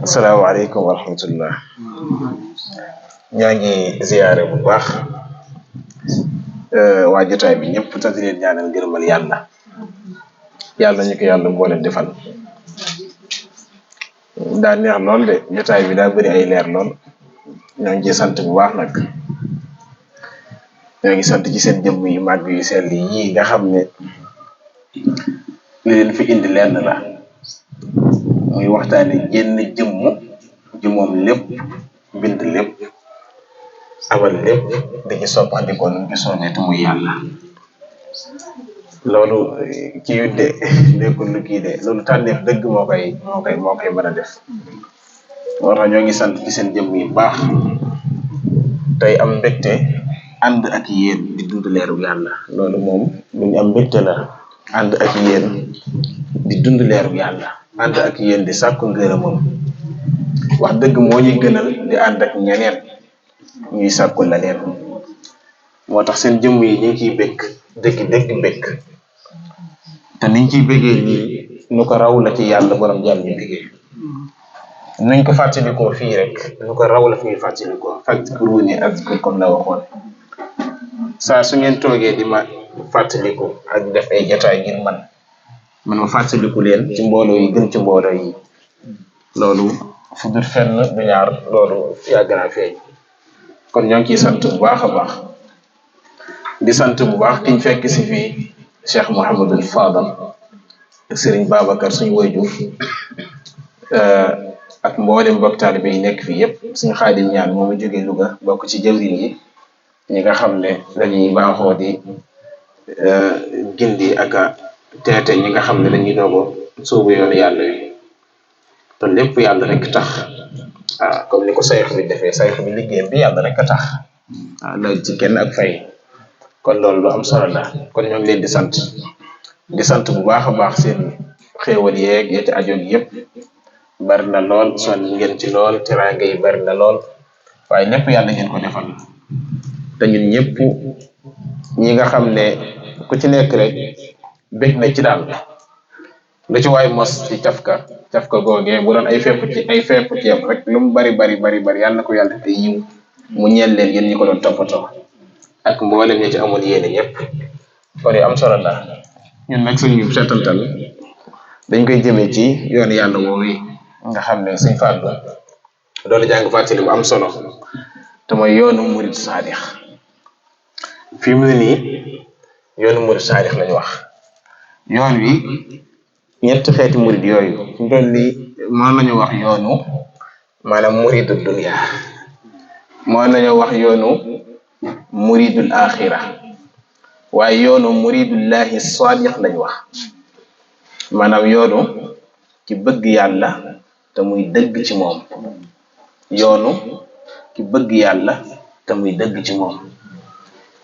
asalaamaaleykum wa rahmatullah. ñaa ngi ziyaare bu baax waa jotaay bi ñëpp te di leen ñaanal ngërëmal yàlla ñu ko yàlla boole defal. daa neex lool de jotaay bi daa bëri ay leer lool. ñoo ngi sant bu baax nag. ñoo ngi sant ci seen jëmm yu màgg yu sell yii nga xam ne li leen fi indi lenn la, muy waxtaane jenn jëmm ji moom lépp, bind lépp, amal lépp, di ci soppandikoo nu ci soobee te muy yàlla. loolu kii yu de nekkul lu kii de loolu tànneef dëgg moo koy mën a def. moo tax ñoo ngi sant ci seen jëmm yi baax tey am mbégte ànd ak yéen di dund leeru yàlla. loolu moom lu ñu am mbégte la, ànd ak yéen di dund leeru yàlla, ànd ak yéen di sàkku ngërëmam. wax dëgg moo ñuy gënal di ànd ak ñeneen ñuy sàkku la leen. moo tax seen jëmm yi ñu ngi ciy bëgg dëgg bëgg, te niñ ciy bëggee nii nu ko raw la ci yàlla borom jàll ñu bëggee. nuñ ko fàttalikoo fii rek nu ko raw la fi ñuy fàttalikoo. fazkuruni azkurkum la waxoon. saa su ngeen toogee di ma fàttaliku ak def ay jotaay ngir man ma fàttaliku leen ci mbooloo yi gën ci mbooloo yi. loolu fu dul fenn du ñaar, loolu yàgg naa feeñ. kon ñoo ngi ciy sant bu baax a baax. di sant bu baax kiñ fekk si fii Cheikh Mouhamadul Fadal ak Serigne Babacar suñu wayjur ak mboolem mbokk taalibe yi nekk fii yëpp. suñu Xaadim ñaan moomu jógee Louga bokk ci jëwriñ yi ñi nga xam ne dañuy baaxoo di gindi ak teete ñi nga xam ne dañuy doogo soobu yoonu yàlla yi te lépp yàlla rek tax. comme ni ko sayx bi defee, sayx bi liggéeyam bi yàlla rek a tax. laaj ci kenn ak fay. kon loolu lu am solo la. kon ñoo ngi leen di sant bu baax a baax. seen xéewal yeeg ya ci ajoon yëpp bari na lool, son ngeen ci lool, teraanga yi bari na lool, waaye lépp yàlla ngeen ko defal. te ñun ñëpp ñi nga xam ne ku ci nekk rek bég na ci daal. lu ci waay mos ci cafka googee bu doon ay fepp ci yam rek lu mu bari yàlla na ko yàlla def ay yiw mu ñeel leen yéen ñi ko doon toppatoo ak mboolem ñi ci amoon yéene ñëpp. kon yu am solo la. ñun nag suñu seetantal dañ koy jëmee ci yoonu yàlla woowu nga xam ne Sëñ Fallu doolu jàng fàttali bu am solo te mooy yoonu murid saadix. fii mu ne nii yoonu murid saadix lañu wax. yoon wi ñetti xeeti murid yooyu ñu doon nii mën nañu wax yoonu maanaam muridul dunya, mën nañu wax yoonu muridul axira, waaye yoonu muridullahi saadix lañu wax. maanaam yoonu ki bëgg yàlla te muy dëgg ci moom. yoonu ki bëgg yàlla te muy dëgg ci moom.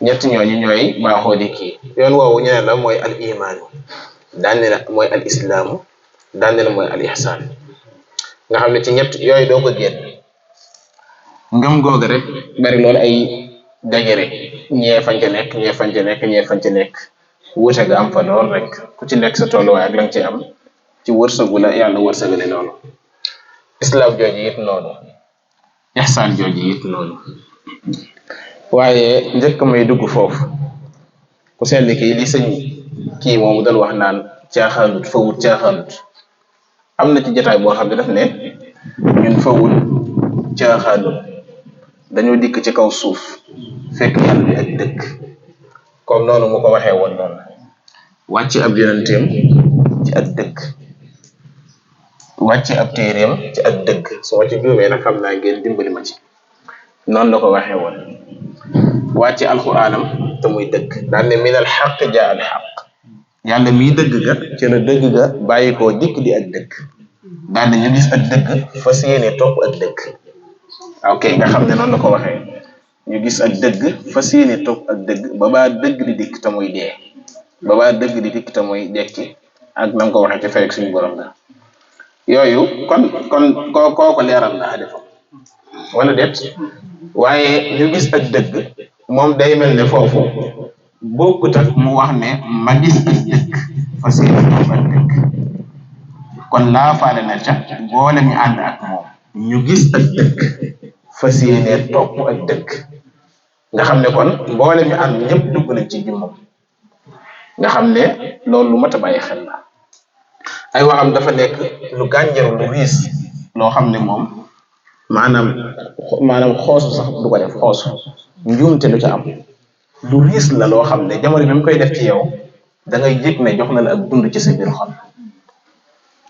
ñett ñooñu ñooy baaxoo di kii. yoon woowu ñu ne la mooy al imaanu, daan ne la mooy al islaamu, daan ne la mooy al ihsaan. nga xam ne ci ñett yooyu doo ko génn. ngëm googu rek bari loolu ay dajere, ñee fañ ca nekk wuute ga am fa lool rek. ku ci nekk sa tolluwaay ak la nga ci am ci wërsëgu la yàlla wërsëgale loolu. islaam jooju it noonu, ihsaan jooju it noonu. waaye njëkk may dugg foofu, ku sell kii li sëñ kii moomu dal wax naan caaxaanut fawut caaxaanut. am na ci jotaay boo xam ne daf ne ñun fawut caaxaanut, dañoo dikk ci kaw suuf fekk yàlla bi ak dëkk. comme noonu mu ko waxee woon noonu, wàcc ab yonenteem ci ak dëkk, wàcc ab téeréem ci ak dëgg. su ma ci juumee nag xam naa ngeen dimbali ma ci. noonu la ko waxee woon. wàcc alxuraanam te muy dëgg. daan ne minal xaq jaa al xaq, yàlla mii dëgg ga ci la dëgg ga bàyyi koo dikk di ak dëgg. daan ne ñu gis ak dëgg fas yéene topp ak dëgg. ok, nga xam ne noonu la ko waxee. ñu gis ak dëgg fas yéene topp ak dëgg ba baa dëgg di dikk te muy dee, ba baa dëgg di dikk te muy dekki, ak na nga ko waxee ci fay ak suñu borom la. yooyu kon kooko leeral na defam wala déet. waaye ñu gis ak dëgg moom day mel ne foofu bokkut ak mu wax ne ma gis ak dëgg fas yéene topp ak dëgg. kon laafaale na ca boole ñu ànd ak moom ñu gis ak dëkk fas yéenee topp ak dëkk nga xam ne kon boole ñu ànd ñëpp dugg nañ ci jëmmam nga xam ne loolu lu mat a bàyyi xel la ay waxam dafa nekk lu gànjaru lu riis loo xam ne moom maanaam xoosu sax du ko def xoosu njuumte lu ca am lu riis la loo xam ne jamono bi mu koy def ci yow da ngay yëg ne jox na la ak dund ci sa biir xol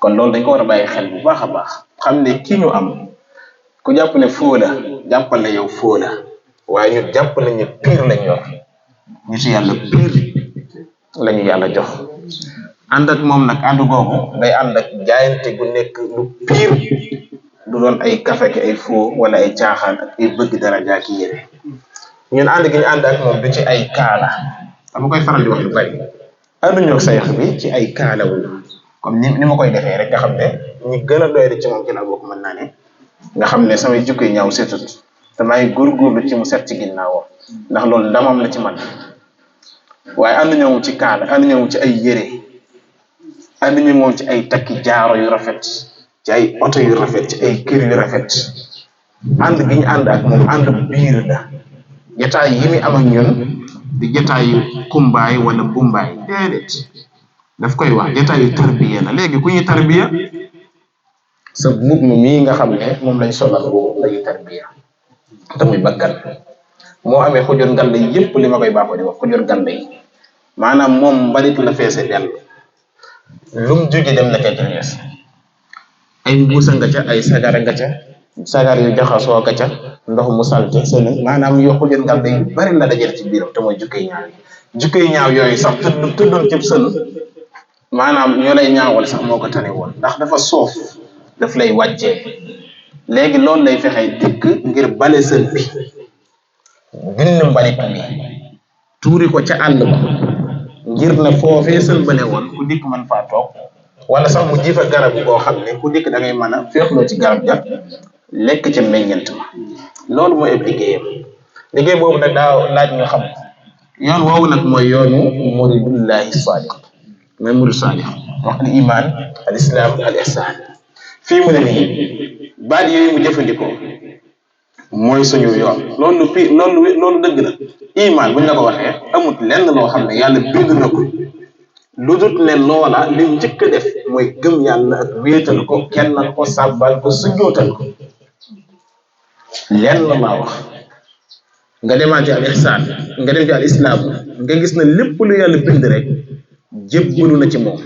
kon loolu dañ ko war a bàyyi xel bu baax a baax xam ne kii ñu am ku jàpp ne foo la jàppal ne yow foo la waaye ñu jàpp nañu pire lañ yor ñu ci yàlla pire lañu yàlla jox ànd ak moom nag ànd googu day ànd ak jaayante gu nekk lu pire du doon ay kafe ki ay foo wala ay caaxaan ak ay bëgg dara jaa ki yére ñun ànd gi ñu ànd ak moom du ci ay kaala dama koy faral di wax lu bari ànduñu ak sayx bi ci ay kaala wu comme ni ma koy defee rek nga xam ne ñi gën a doy di ci moom ci la bokk mën naa ne nga xam ne samay jukko yi ñaaw setut te maa ngi góorgóorlu ci mu set ci ginnaawam ndax loolu ndamam la ci man waaye ànduñu moom ci kaala ànduñu moom ci ay yére ànduñu moom ci ay takki jaaro yu rafet ci ay oto yu rafet ci ay kër yu rafet ànd gi ñu ànd ak moom ànd biir la jataay yi mi am ak ñun di jataayu kumbaay wala bumbaay déedéet daf koy wax jataayu tarbiya la léegi ku ñuy tarbiya sa mbubb mii nga xam ne moom lañ solal boobu lañuy tarbiya te muy bakkan moo amee xujur ngande yépp li ma koy baaxoo di wax xujur ngande yi maanaam moom mbalit la feese dell lum jóge dem na ca jees ay mbuusa nga ca ay sagara nga ca sagar yu jaxasoo nga ca ndox mu salte seen maanaam yoo xujur ngande yu bari la dajale ci biiram te mooy jukko yu ñaaw yooyu sax tëddoon cëb sën maanaam ñoo lay ñaawal sax moo ko tane woon ndax dafa soof daf lay wàccee léegi loolu lay fexee dikk ngir bale sën bi bind mbalit mi tuuri ko ca àll ba ngir na foofee sën bale woon ku dikk mën faa toog wala sax mu jifa garab boo xam ne ku dikk da ngay mën a féexloo ci garab ja lekk ca meññent ma loolu mooy ab liggéey boobu nag daa laaj ñu xam yoon woowu nag mooy yoonu muridullahi sadiq mooy murid sadiq wax al iman al islam al ihsan fii mu ne nii baat yooyu mu jëfandikoo mooy suñu yoon loolu dëgg la iman buñ la ko waxee amut lenn loo xam ne yàlla bind na ko lu dut ne loola li njëkk a def mooy gëm yàlla ak wéetal ko kennal ko sàbbal ko sujjootal ko lenn laa wax nga demaat ci al ihsan nga dem ci al islam nga gis na lépp lu yàlla bind rek jébbalu na ci moom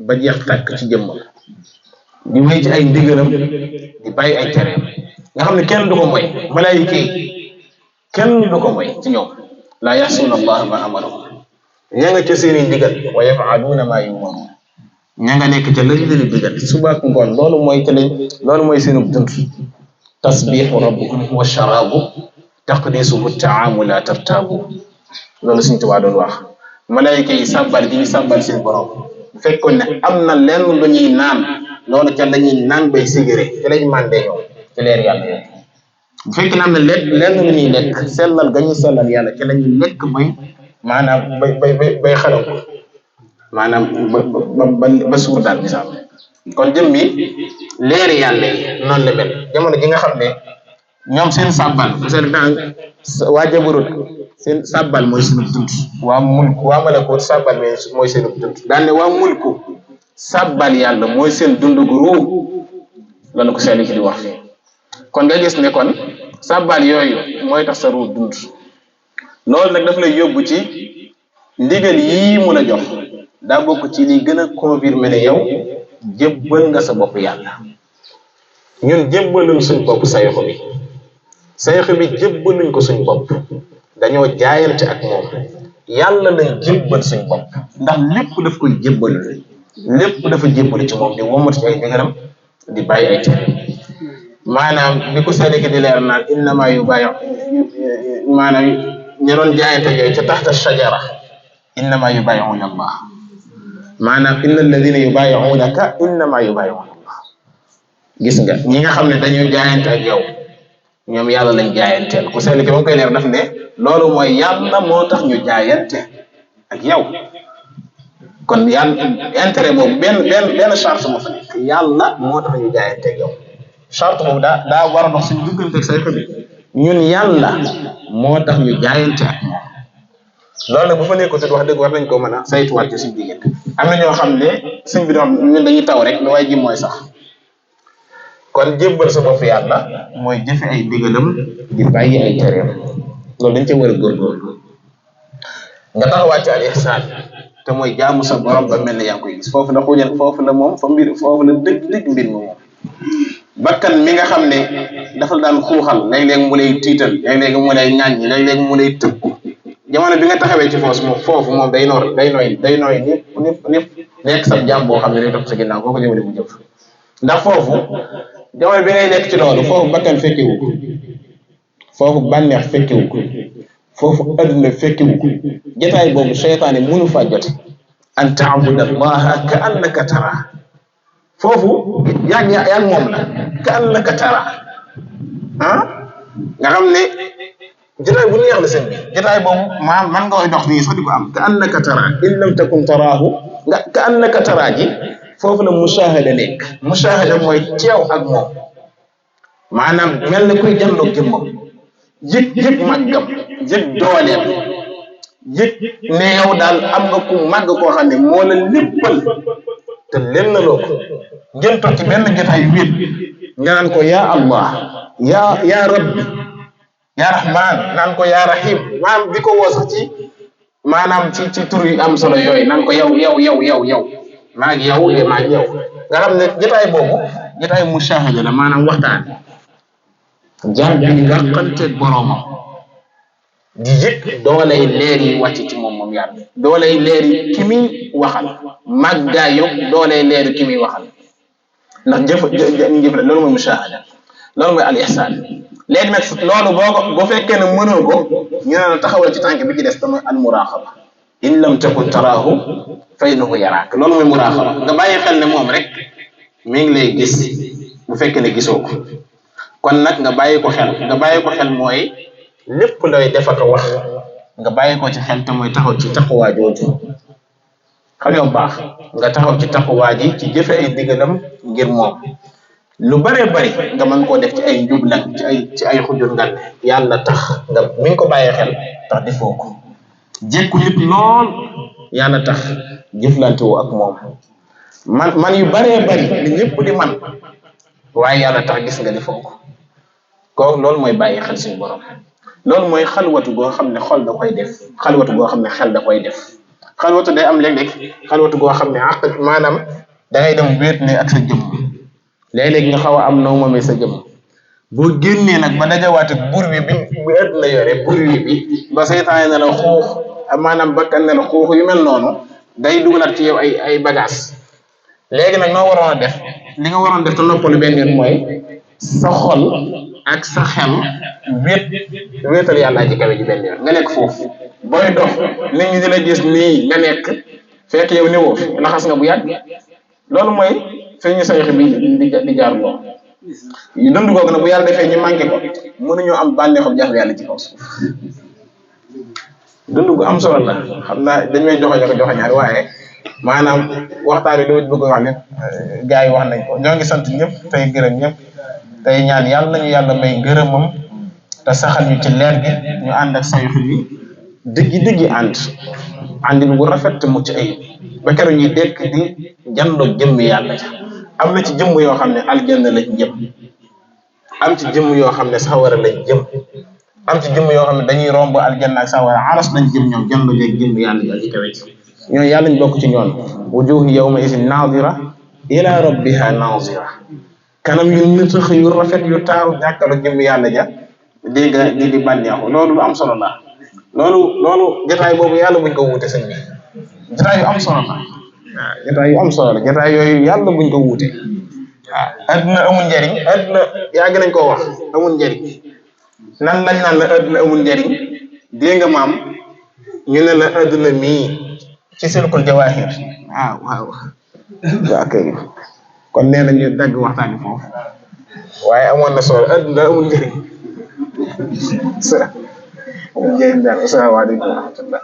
ba jeex tàkk ci jëmmam di wéy ci ay ndigalam di bàyyi ay tereem nga xam ne kenn du ko moy malaayika yi kenn du ko moy ci ñoom laa ya'suuna allaha ma amarahum ña nga ca seeni ndigal wa yaf'aluuna ma yu'maruun ña nga nekk ca lañ leen digal suba ak ngoon loolu mooy seenu dund tasbiixu rabbukum wa sharaabu taqdisuhu taamu la tartaabu loolu suñu Tuubaa doon wax malaayika yi sàbbal gi ñu sàbbal seen borom bu fekkoon ne am na lenn lu ñuy naan loolu ca lañuy naan bay sigéré ci lañ màndee ñoom ci leer yàlla yi bu fekkee ne am na lenn lu ñuy lekk sellal ga ñuy sellal yàlla ci lañuy lekk bay maanaam bay xalaw ko maanaam ba suur daal misaal kon jëm bi leer yàlla yi noonu la mel jamono ji nga xam ne ñoom seen sàbbal waa jabarut seen sàbbal mooy seenu dund waa mulku waa malakoot sàbbal mooy seenu dund daan ne waa mulku sàbbal yàlla mooy seen dund gu ruu lanu ko seeli ki di wax fii kon nga gis ne kon sàbbal yooyu mooy tax sa ruu dund loolu nag daf lay yóbbu ci ndigal yii mu la jox daa bokk ci li gën a confirmer ne yow jébbal nga sa bopp yàlla ñun jébbaluñ suñ bopp sayxu bi jébbaluñ ko suñ bopp dañoo jaayante ak moom yàlla lañ jébbal suñ bopp ndax lépp daf koy jébbalu lépp dafa jébbalu ci moom di womat ci ay ndigalam di bàyyi ay tere maanaam bi ko seede ki di leer naan innama maanaam ña doon jaayante yooyu ca taxta shajara innama yubayi'una allah maanaam inna alladina yubayi'unaka innama yubayi'una allah gis nga ñi nga xam ne dañuy jaayante ak yow ñoom yàlla lañ jaayanteel ku seede ki ba koy leer daf ne loolu mooy yàlla moo tax ñu jaayante ak yow kon yàlla intérêt boobu benn charte moo fa nekk yàlla moo tax ñu jaayanteeg yow charte boobu daa war a dox suñu digganteeg say xarit ñun yàlla moo tax ñu jaayante ak moom loolu nag bu fa nekkul wax dëgg war nañ ko mën a saytuwaat ci suñu diggante am na ñoo xam ne suñ bi doon ñun dañuy taw rek lu waaye ji mooy sax kon jébbal sa bopp yàlla mooy jëfe ay digalam di bàyyi ay tereem loolu dañ ca war a góorgóorlu nga taxawaat ci al ihsaan te mooy jaamu sa borom ba mel ne yaa ngi koy gis foofu la xujal foofu la moom foofu la dëgg mbir mi moom bakkan mi nga xam ne dafa daan xuuxal léeg-léeg mu lay tiital léeg-léeg mu lay ŋàññi léeg-léeg mu lay tëb jamono bi nga taxawee ci foofu moom day nooy ñëpp nekk sa jaam boo xam ne day topp sa ginnaaw koo ko jëmale mu jëf ndax foofu jamono bi ngay nekk ci loolu foofu bakkan fekkewu ko foofu bànneex fekkewu ko foofu adduna fekkewu ko jotaay boobu seytaane mënu faa jote an taabuda allaha ka annaka tara foofu yaa moom la ka annaka tara nga xam ne jotaay bu neex la seen bi jotaay boobu man nga koy dox nii sax di ko am ka annaka tara in lam takun taraahu nga ka annaka tara ji foofu la mushahada nekk mushahada mooy teew ak moom maanaam mel na kuy jàlloog jëmmam yëg màggam yëg dooleem yëg ne yow daal am nga ku màgg koo xam ne moo la léppal te lenn loo ko ngeen toog ci benn jotaay wéet nga naan ko yaa allah yaa rabbi yaa rahman naan ko yaa rahim maanaam di ko woo sax ci maanaam ci tur yu am solo yooyu naan ko yow maa ngi yow nga xam ne jotaay boobu jotaay mushahada la maanaam waxtaan jaam bi ngàqanteeg boroomam di yëg doolay leer yi wàcc ci moom yàlla doolay leer yi ki muy waxal màggaayu doolay leer yi ki muy waxal ndax jëf loolu mooy mushahada loolu mooy al ihsaan léegi nag loolu boo fekkee ne mënoo ko ñu ne la taxawal ci tànk bi ci des te mooy al muraqaba in lam takun taraahu fa innahu yaraak loolu mooy muraqaba nga bàyyi xel ne moom rek mi ngi lay gis bu fekkee ne gisoo ko kon nag nga bàyyi ko xel mooy lépp looy def ak wax nga bàyyi ko ci xel te mooy taxaw ci taqwa jooju xam yow baax nga taxaw ci taqwa ji ci jëfe ay digalam ngir moom lu bëree bëri nga mën koo def ci ay njublan ci ay xujur ngan yàlla tax nga mi ngi ko bàyyi xel tax defoo ko jékku nit lool yàlla tax jëflante wu ak moom man yu bëree bëri li ñëpp di man waaye yàlla tax gis nga defoo ko loolu mooy bàyyi xel suñu borom loolu mooy xalwatu goo xam ne xol da koy def xalwatu goo xam ne xel da koy def xalwatu day am léeg-léeg xalwatu goo xam ne àq maanaam da ngay dem wéet ne ak sa jëmm léeg-léeg nga xaw a am noo moomee sa jëmm boo génnee nag ba dajawaat ak bur wi bu àdduna yore bur wi bi ba seytaane ne la xuux maanaam bakkan ne la xuux yu mel noonu day dugalaat ci yow ay bagage léegi nag noo waroon a def li nga waroon def te noppalu benn yoon mooy sa xol ak sa xel wéetal yàlla ji kawe ji benn yoon nga nekk foofu booy dox nit ñi di la gis nii nga nekk fekk yow newoo fi laxas nga bu yàgg loolu mooy fi ñu sayx bi di jaar loo yu dund googu nag bu yàlla defee ñu manqué ko mënuñoo am bànneexu jaamu yàlla ci kaw suuf dund gu am solo la xam naa dañ may joxe ñaari waaye maanaam waxtaan bi dama bëgg wax ne gars yi wax nañ ko ñoo ngi sant ñëpp tey gërëm ñëpp tey ñaan yàlla nañu yàlla may ngërëmam te saxal ñu ci leer gi ñu ànd ak sayx bi dëggi àndin bu rafet te mucc ayib ba keroog ñuy dekk di jàndoo jëmm yàlla am na ci jëmm yoo xam ne aljanna lañ jëm am ci jëmm yoo xam ne sawara lañ jëm am ci jëmm yoo xam ne dañuy romb aljanna ak sawara aras lañ jëm ñoom jàndoo léegi jëmm yàlla ji kawe ci ñoo yàlla ñu bokk ci ñoon wujuhu yawma idin naadira ila rabbiha naazira kanam yu nëtëx yu rafet yu taaru jàkkaarloo jëmm yàlla ja dégg nga di bànneexu loolu lu am solo la loolu jotaay boobu yàlla buñ ko wuute sëñ bi jotaay yu am solo la waaw jotaay yu am solo la jotaay yooyu yàlla buñ ko wuute waaw adduna amul njariñ adduna yàgg nañ koo wax amul njariñ nan lañ naan la adduna amul njariñ dégg nga maam ñu ne la adduna mii ci silkul jawaahir waaw kay kon nee na ñu dagg waxtaani foofu waaye amoon na solo adduna amul njariñ jërëjëf asalaamaaleykum wa rahmatullah